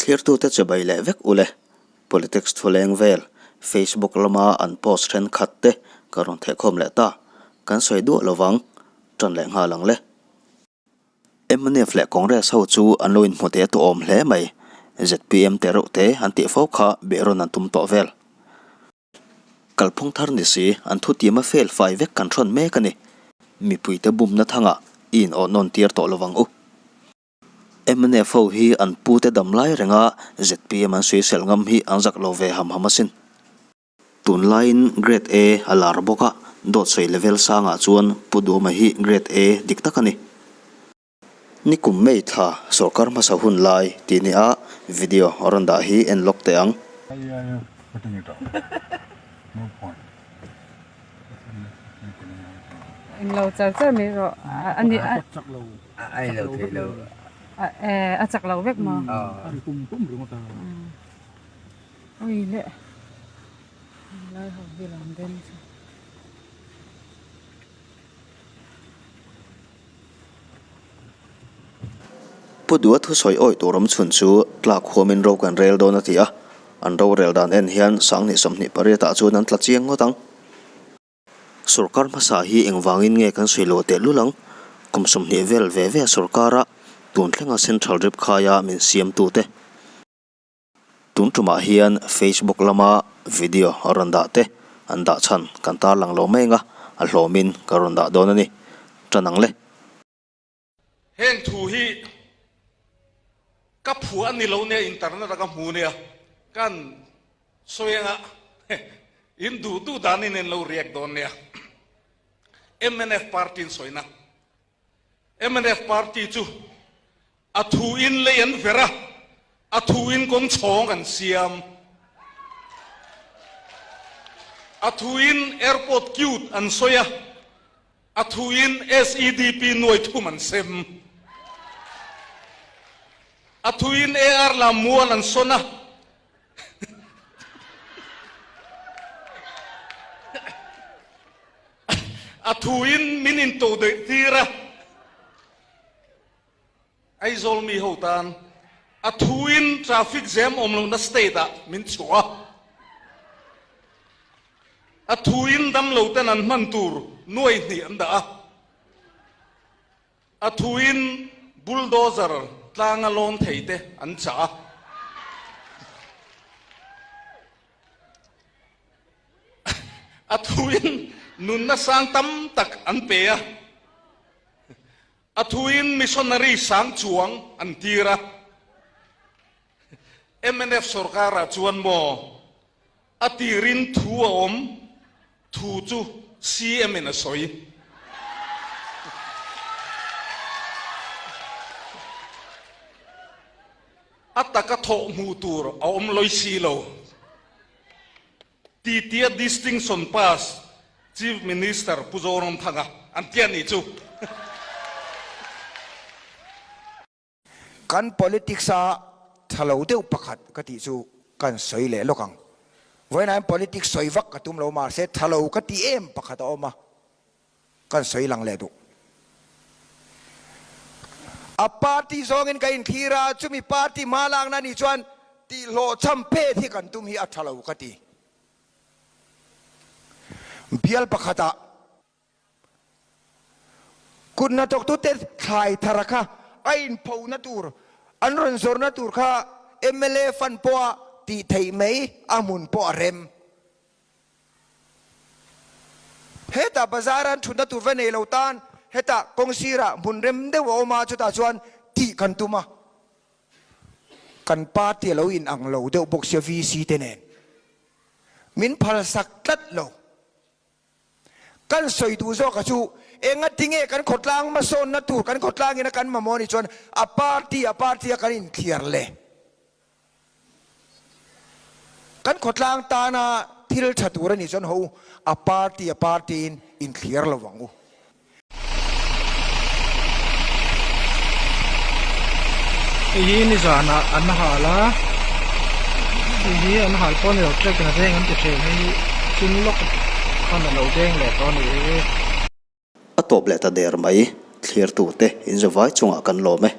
Thlirtute chibai leh vek ule. Politics thuleng vel Facebook lama an post thenkhat te ka rawn thehkhawm leh ta. Kan sawi duah lovang, tan leh nghal ang le. Mnf leh Congress ho chu an lo inhmu teh tawh awm hle mai. Zpm te reuh te an tih fo kha behrawn an tum tawh vel. Kalphung thar ni si, an thutiam a fel fai vek kan hrawn mek a ni. Mipuite bumna thangah i in awh nawn tir tawh lovang u. Mnf ho hi an pute dam lai renga zpm an suisel ngam hi an zak lo ve ham ham asin. Tunlaiin Grade A a lar bawk a, dawt sawi level sangah chuan Pu Duhma hi Grade A dik tak a ni. Nikum May thla sawrkar hmasa hun lai tih nia video a rawn dah hi en lawk teh ang. Englo char char mai rawh a ni a a chak lo vek maw? Ui le lai ho hi lo den chu. Pu Dua thusawi awi tur awm chhun chu tlak huamin ro kan rel dawn a ti a, an rorel dan en hian sanghnih 28 ah chuan an tla chiang ngawt ang. Sorkar hmasa hi engvangin nge kan sawi loh teh lul ang? Kum 20 vel ve ve sorkara tun thlenga Central rip khaia min siamtute. Tun tumah hian Facebook lama video a rawn dah te an dah chhan kan tarlang lo mai anga a hlawmin ka rawn dah dawn a ni. Tan ang le. Heng thu hi ka phuah a ni lo nia internet a ka hmu nia kan sawi anga in duh duh dan in in lo react dawn nia mnf party in sawina mnf party chu a thu in lei an ver a a thu in kawng chhawng an siam a thu in airport cute an sawi a A thuin SEDP nuai thum an sem. A thuin AR Lammual an sawn a. A thuin min intodeih tir a. Aizawl mi ho tan a thuin traffic jam awm lohna state ah min chhuah a. A thuin damlo ten an hman tur nuai hnih an dah a. A thuin bulldozer tlanga lawn thei te an chah a. A thuin nunna sang tam tak an pe a. A thuin missionary sang chuang an tir a. Mnf sorkarah chuan maw a tirin thu a awm, thu chu CM in a sawi. A taka thawh hmuh tur a awm lawi si lo. Titia Distinction Pass Chief Minister Pu Zoramthanga an tia nih chu. Kan politics a tha lo deuh pakhat ka tih chu kan sawi leh lawk ang. Vawiinah hian politics sawi vak ka tum lo mahse tha lo ka ti em pakhat a awm a, kan sawi lang leh duh. A party zawngin ka inthlir a, chumi party hma lakna anih chuan tihhlawhchham phet hi kan tum hi a tha lo ka ti. Bial pakhatah kut hnathawktute thlai thara kha a inphona tur, an rawn zawrhna tur kha mla fund pawha tih theih mai a hmun pawh a rem. Hetah bazar an thutna tur va nei lo tan hetah kawng sirah hmun rem deuh a awm a, chutah chuan tih kan tum a. Kan party a lo in ang lo deuh bawk sia VC te nen. Min phalsak tlat lo. Kan sawi duh zawk a chu enga tinge kan khawtlang hmasawnna tur kan khawtlang in a kan mamawh anih chuan a party a party a kan inthliar le. Kan khawtlang tana thil tha tur a nih chuan ho u, a party a party in inthliar lo vang u. Hei hi nizanah an hal a, hei hi an hal pawh a ni lo track in a deng an ti thin hei hi chin lawk khan a lo deng leh tawh a nih hi. A tawp leh ta der mai, thlirtute inzawvai chungah kan lawm e.